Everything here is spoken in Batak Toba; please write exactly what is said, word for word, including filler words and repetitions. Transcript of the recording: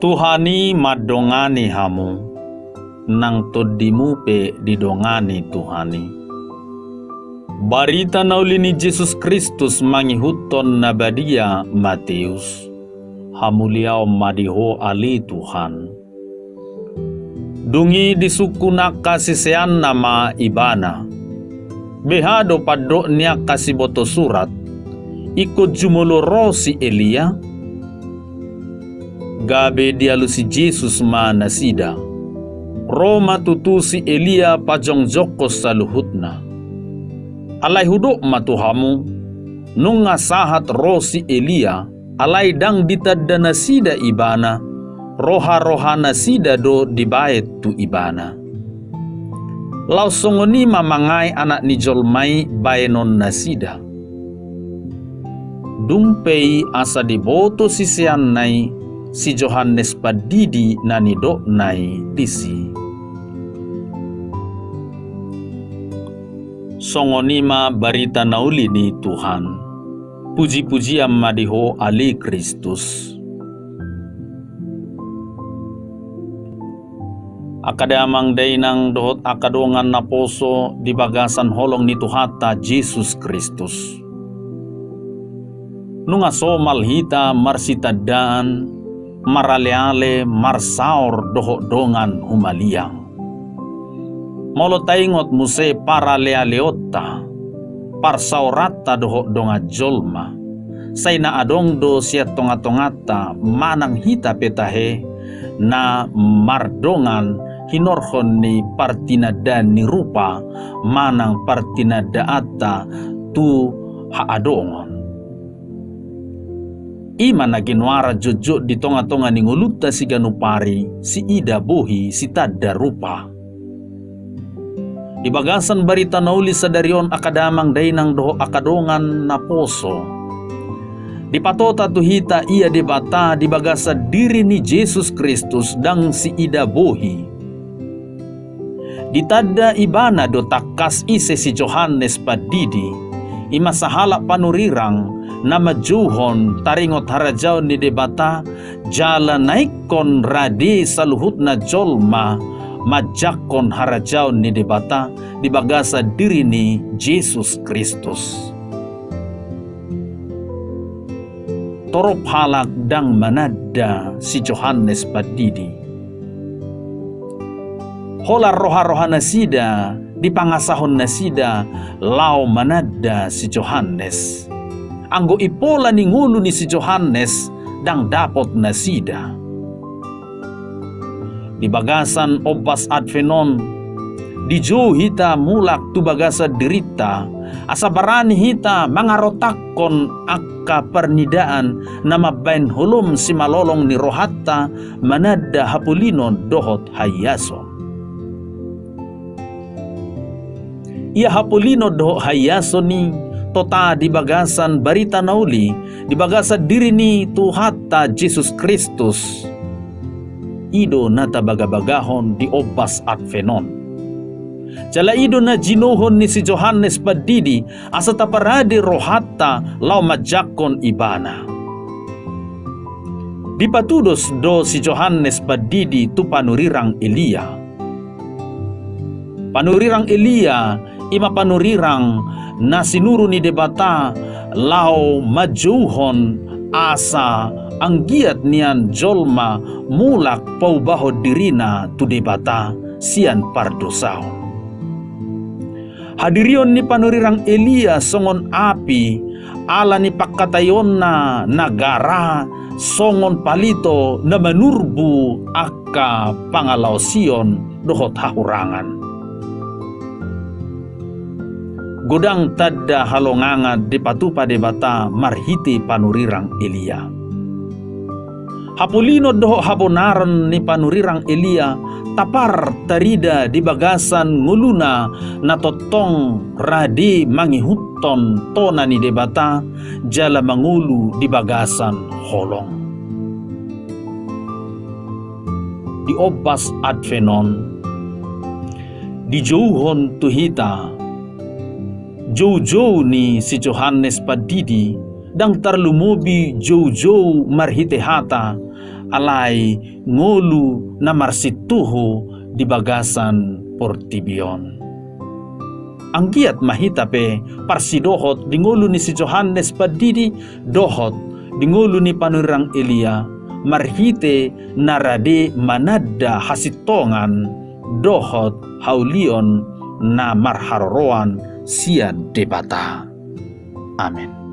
Tuhan i mandongani hamu, nang tondimu pe didongani Tuhan i. Barita na uli ni Jesus Kristus mangihuthon na badia Mateus. Hamuliaon ma di Ho ale Tuhan. Dung i disungkun angka siseanna ma Ibana: Beha do pandok ni angka siboto surat, ingkon jumolo ro si Elia? Gabe dialusi Jesus ma nasida: Ro ma tutu si Elia pajongjongkon saluhutna. Alai hudok ma tu hamu: Nunga sahat ro si Elia, alai ndang ditanda nasida ibana, roha-rohanasida do dibaen tu ibana. Laos songon i ma mangae Anak ni jolma i baenonnasida. Dung pe i asa diboto siseanna i si Johannes Pandidi na nidokna i disi. Songon i ma barita na uli ni Tuhan. Puji-pujian ma di Ho ale Kristus. Angka damang dainang dohot angka dongan naposo di bagasan holong ni Tuhanta Jesus Kristus. Nunga somal hita marsitandaan, maraleale, marsaor dohot dongan humaliang. Molo taingot muse paralealeonta, parsaoranta dohot dongan jolma, sai na adong do sian tonga-tonganta manang hita pe tahe na mardongan hinorhon ni partinandaan ni rupa manang partinandaanta tu haadongon. I ma na ginoaran jotjot di tonga-tonga ni ngolunta siganup ari, siida bohi, sitanda rupa. Di bagasan barita na uli sadari on, angka damang dainang dohot angka dongan naposo, dipatota tu hita ia Debata di bagasan diri ni Jesus Kristus ndang siida bohi. Ditanda ibana do tangkas ise si Johannes Pandidi, i ma sahalak panurirang na manjouhon taringot harajaon ni Debata jala naingkon rade saluhutna jolma manjangkon harajaon ni Debata di bagasan diri ni Jesus Kristus. Torop halak ndang mananda si Johannes Pandidi. Holan roha-rohanasida dipangasahon nasida laho mananda si Johannes. Anggo i pola ni ngolu ni si Johannes ndang dapot nasida. Di bagasan ombas Advent on, dijou hita mulak tu bagasan dirinta, asa barani hita mangarotakhon angka parnidaan na mambaen holom simalolong ni rohanta mananda hapolinon dohot haiason. Ia hapolinon dohot haiason i tota di bagasan barita na uli, di bagasan diri ni Tuhanta Jesus Kristus. I do na tabagabagahon di ombas Advent on. Jala i do na jinouhon ni si Johannes Pandidi asa taparade rohanta laho manjangkon ibana. Dipatudos do si Johannes Pandidi tu panurirang Elia. Panurirang Elia, i ma panurirang na sinuru ni Debata laho manjouhon asa anggiat nian jolma mulak paubahon dirina tu Debata sian pardosaon. Hadirion ni panurirang Elia songon api, ala ni pangkataionna na gara songon palito na manurbu angka pangalaosion dohot hahurangan. Godang tanda halongangan dipatupa Debata marhite panurirang Elia. Hapolinon dohot habonaron ni panurirang Elia tapar tarida di bagasan ngoluna na tongtong rade mangihuthon tona ni Debata jala mangolu di bagasan holong. Di ombas Advent on, dijouhon tu hita joujou ni si Johannes Pandidi, ndang tarlumobi joujou marhite hata, alai ngolu na marsintuhu di bagasan portibi on. Anggiat ma hita pe parsidohot di ngolu ni si Johannes Pandidi dohot di ngolu ni panurirang Elia, marhite na rade mananda hasintongan dohot haulion na marharoroan sian Debata. Amen.